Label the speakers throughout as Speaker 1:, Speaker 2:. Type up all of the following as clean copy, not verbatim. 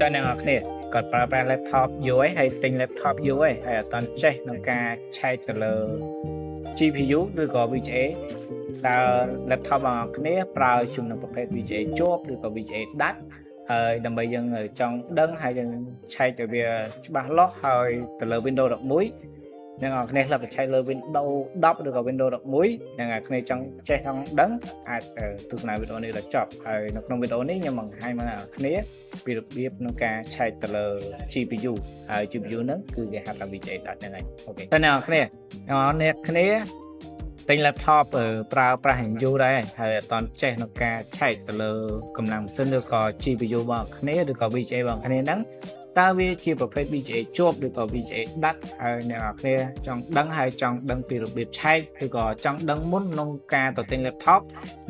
Speaker 1: តើអ្នកនរគ្នាគាត់ប្រើប្រាស់ laptop យូរហើយទិញ laptop យូរហើយហើយអត់ទាន់ចេះក្នុងការឆែកទៅលើ GPU ឬក៏ VGA តើ laptop របស់អ្នកគ្នាប្រើជំនួសប្រភេទ VGA ជាប់ឬក៏ VGA ដាច់ហើយដើម្បីយើងចង់ដឹងហើយយើងឆែកឲ្យវាច្បាស់លាស់ហើយទៅលើ Windows 11អ្នកនរគ្នាស្រាប់តែឆែកលើ Windows 10ឬក៏ Windows 11អ្នកនរគ្នាចង់ចេះចង់ដឹងអាចទស្សនាវីដេអូនេះដល់ចប់ហើយនៅក្នុងវីដេអូនេះខ្ញុំបង្ហាញមកអ្នកនរគ្នាពីរបៀបក្នុងការឆែកទៅលើ GPU ហើយ GPU ហ្នឹងគឺគេហៅថា VGA ដាច់ហ្នឹងឯង OK តើអ្នកនរគ្នាអ្នកនរគ្នាទិញ laptop ប្រើប្រាស់យូរដែរហើយអត់ទាន់ចេះក្នុងការឆែកទៅលើកម្លាំងម៉ាស៊ីនឬក៏ GPU របស់គ្នាឬក៏ VGA របស់គ្នាហ្នឹងតើវាជាប្រភេទ VGA ជាប់ឬក៏ VGA ដាច់ហើយអ្នកនរគ្នាចង់ដឹងហើយចង់ដឹងពីរបៀបឆែកឬក៏ចង់ដឹងមុនក្នុងការទៅទិញ laptop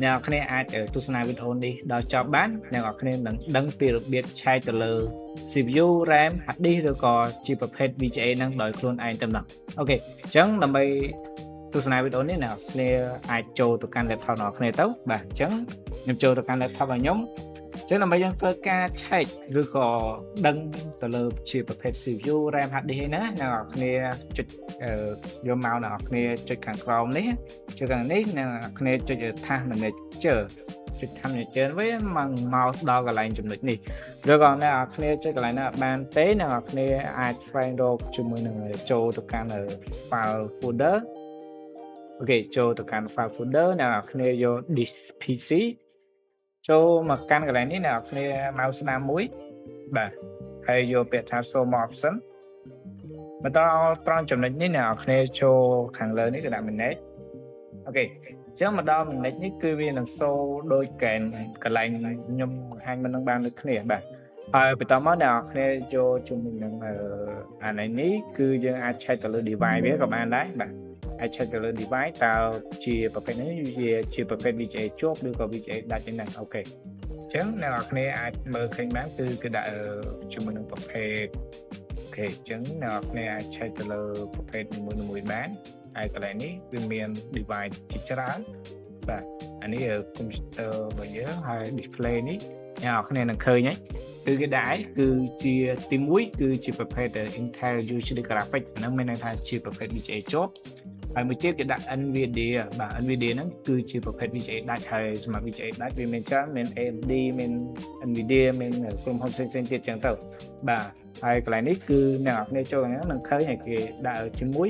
Speaker 1: អ្នកនរគ្នាអាចទស្សនាវីដេអូនេះដល់ចប់បានអ្នកនរគ្នានឹងដឹងពីរបៀបឆែកទៅលើ CPU RAM hard disk ឬក៏ជាប្រភេទ VGA ហ្នឹងដោយខ្លួនឯងតែម្ដង OK អញ្ចឹងដើម្បីទស្សនាវីដេអូនេះអ្នកនរគ្នាអាចចូលទៅកាន់ laptop របស់គ្នាទៅបាទអញ្ចឹងខ្ញុំចូលទៅកាន់ laptop របស់ខ្ញុំអញ្ចឹងដើម្បីយើងធ្វើការឆែកឬក៏ដឹងទៅលើជាប្រភេទ CPU RAM hard disk ឯណាអ្នកនរគ្នាចុចយកមកអ្នកនរគ្នាចុចខាងក្រោមនេះចុចខាងនេះអ្នកនរគ្នាចុច Task Manager ចុច Task Manager វិញមកមកដល់កន្លែងចំណុចនេះឬក៏អ្នកនរគ្នាចុចកន្លែងណាបានទេអ្នកនរគ្នាអាចស្វែងរកជាមួយនឹងចូលទៅកាន់ file folder OK ចូលទៅកាន់ file folder អ្នកនរគ្នាយក this PC ចូលមកកាន់កន្លែងនេះអ្នកនរគ្នាmouse ស្ដាំមួយបាទហើយយកពាក្យថា show more option មកដល់ត្រង់ចំណុចនេះអ្នកនរគ្នាចូលខាងលើនេះគឺដាក់ manage OK អញ្ចឹងមកដល់ manage នេះគឺវានឹង show ដូចកែនកន្លែងខ្ញុំបង្ហាញមិននឹងបានដូចគ្នាបាទហើយបន្តមកអ្នកនរគ្នាយកជាមួយនឹងអានេះគឺយើងអាចឆែកទៅលើ device វាក៏បានដែរបាទអាចឆែកទៅលើ device តើជាប្រភេទនេះវាជាប្រភេទ VGA ជាប់ឬក៏ VGA ដាច់ឯហ្នឹង OK អញ្ចឹងអ្នកនរគ្នាអាចមើលឃើញបានគឺគឺដាក់ជាមួយនឹងប្រភេទ OK អញ្ចឹងអ្នកនរគ្នាអាចឆែកទៅលើប្រភេទនីមួយៗបានហើយកន្លែងនេះគឺមាន device ជាច្រើនបាទអានេះ computer របស់យើងហើយ display នេះអ្នកនរគ្នានឹងឃើញហើយគឺគេដាក់គឺជាទី1គឺជាប្រភេទ Intel UHD Graphics ហ្នឹងមានន័យថាជាប្រភេទ VGA ជាប់ហើយមួយទៀតគេដាក់ NVIDIA បាទ NVIDIA ហ្នឹងគឺជាប្រភេទ VGA ដាច់ហើយសម្រាប់ VGA ដាច់វាមានច្រើនមាន AMD មាន NVIDIA មានក្រុមហ៊ុនផ្សេងៗទៀតចឹងទៅបាទហើយកន្លែងនេះគឺអ្នកនរគ្នាចូលហ្នឹងនឹងឃើញហើយគេដាក់ជាមួយ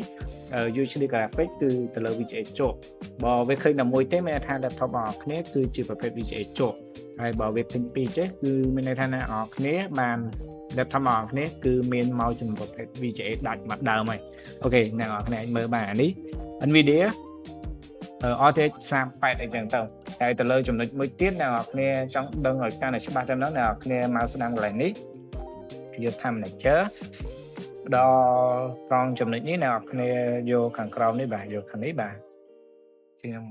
Speaker 1: UHD graphic គឺទៅលើ VGA ជាប់បើវាឃើញតែមួយទេមានន័យថា laptop របស់អ្នកគ្នាគឺជាប្រភេទ VGA ជាប់ហើយបើវាឃើញពីរចេះគឺមានន័យថាអ្នកនរគ្នាបាន laptop របស់អ្នកគ្នាគឺមានមកជំប្រភេទ VGA ដាច់មកដើមហើយ OK អ្នកនរគ្នាអាចមើលបានអានេះ NVIDIA RTX 38អីចឹងទៅហើយទៅលើចំណុចមួយទៀតអ្នកនរគ្នាចង់ដឹងឲ្យកាន់តែច្បាស់តែម្ដងអ្នកនរគ្នាមកស្ដាំកន្លែងនេះយក Task Manager ដល់ត្រង់ចំណុចនេះអ្នកនរគ្នាយកខាងក្រោមនេះបាទយកខាងនេះបាទខ្ញុំ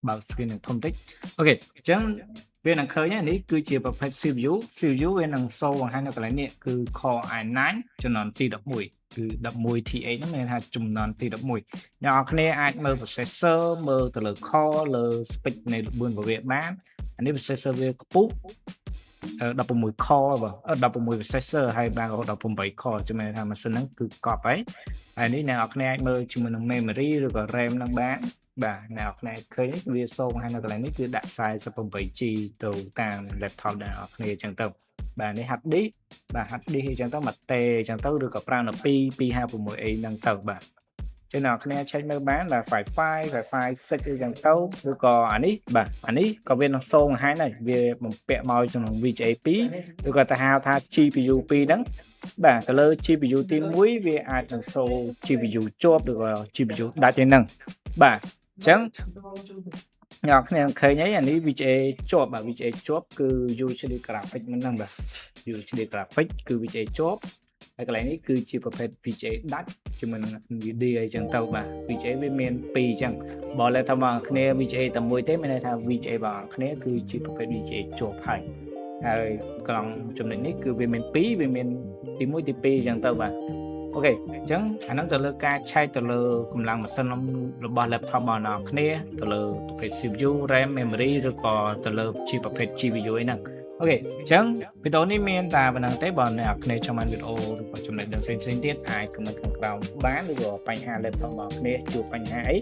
Speaker 1: បើក screen នឹងធំតិច OK អញ្ចឹងវានឹងឃើញនេះគឺជាប្រភេទ CPU CPU វានឹង show បង្ហាញនៅកន្លែងនេះគឺ Core i9 ជំនាន់ទី11គឺ 11TH ហ្នឹងមានថាជំនាន់ទី11អ្នកនរគ្នាអាចមើល processor មើលទៅលើ core លើ spec នៃល្បឿនរបស់វាបានអានេះ processor វាខ្ពស់16 core បាទ16 processor ហើយបានរហូតដល់8 core ជំនឿថាម៉ាស៊ីនហ្នឹងគឺកប់ហើយហើយនេះអ្នកនរគ្នាអាចមើលជាមួយនឹង memory ឬក៏ RAM ហ្នឹងបានបាទអ្នកនរគ្នាឃើញវាសូមឲ្យនៅកន្លែងនេះគឺដាក់ 48G ទៅតាម laptop អ្នកនរគ្នាអញ្ចឹងទៅបាទនេះ hard disk បាទ hard disk អញ្ចឹងទៅមួយតេអញ្ចឹងទៅឬក៏5 12 256អីហ្នឹងទៅបាទចឹងអ្នកគ្នាឆែកមើលបានបាទ Wi-Fi Wi-Fi 6អីចឹងទៅឬក៏អានេះបាទអានេះក៏វានឹងសូងបង្ហាញដែរវាបំពាក់មកក្នុង VGA 2ឬក៏ទៅហៅថា GPU 2ហ្នឹងបាទទៅលើ GPU ទី1វាអាចនឹងសូ GPU ជាប់ឬក៏ GPU ដាច់ឯហ្នឹងបាទអញ្ចឹងអ្នកគ្នាឃើញហើយអានេះ VGA ជាប់បាទ VGA ជាប់គឺ UHD graphic មិនហ្នឹងបាទ UHD graphic គឺ VGA ជាប់ហើយកន្លែងនេះគឺជាប្រភេទ VGA ដាច់ជាមួយនឹង NVIDIA អីចឹងទៅបាទ VGA វាមាន2អញ្ចឹងបើលើថាបងគ្នា VGA តែមួយទេមានន័យថា VGA បងគ្នាគឺជាប្រភេទ VGA ជាប់ហើយហើយកន្លងចំណុចនេះគឺវាមាន2វាមានទី1ទី2អញ្ចឹងទៅបាទ OK អញ្ចឹងអាហ្នឹងទៅលើការឆែកទៅលើកម្លាំងម៉ាស៊ីនរបស់ laptop របស់អ្នកគ្នាទៅលើប្រភេទ CPU RAM memory ឬក៏ទៅលើជាប្រភេទ GPU អីហ្នឹង OK OK អញ្ចឹងវីដេអូនេះមានតែប៉ុណ្ណឹងទេបើអ្នកនរគ្នាចង់បានវីដេអូឬក៏ចំណេះដឹងផ្សេងៗទៀតអាច comment ខាងក្រោមបានឬក៏បញ្ហា laptop របស់គ្នាជួបបញ្ហាអី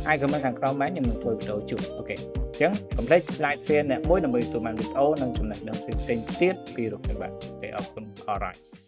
Speaker 1: អាច comment ខាងក្រោមបានខ្ញុំនឹងធ្វើវីដេអូជូន OK អញ្ចឹងកុំភ្លេច like share អ្នកមួយដើម្បីទទួលបានវីដេអូនិងចំណេះដឹងផ្សេងៗទៀតពីរូបខ្ញុំបាទ OK អរគុណ Alright.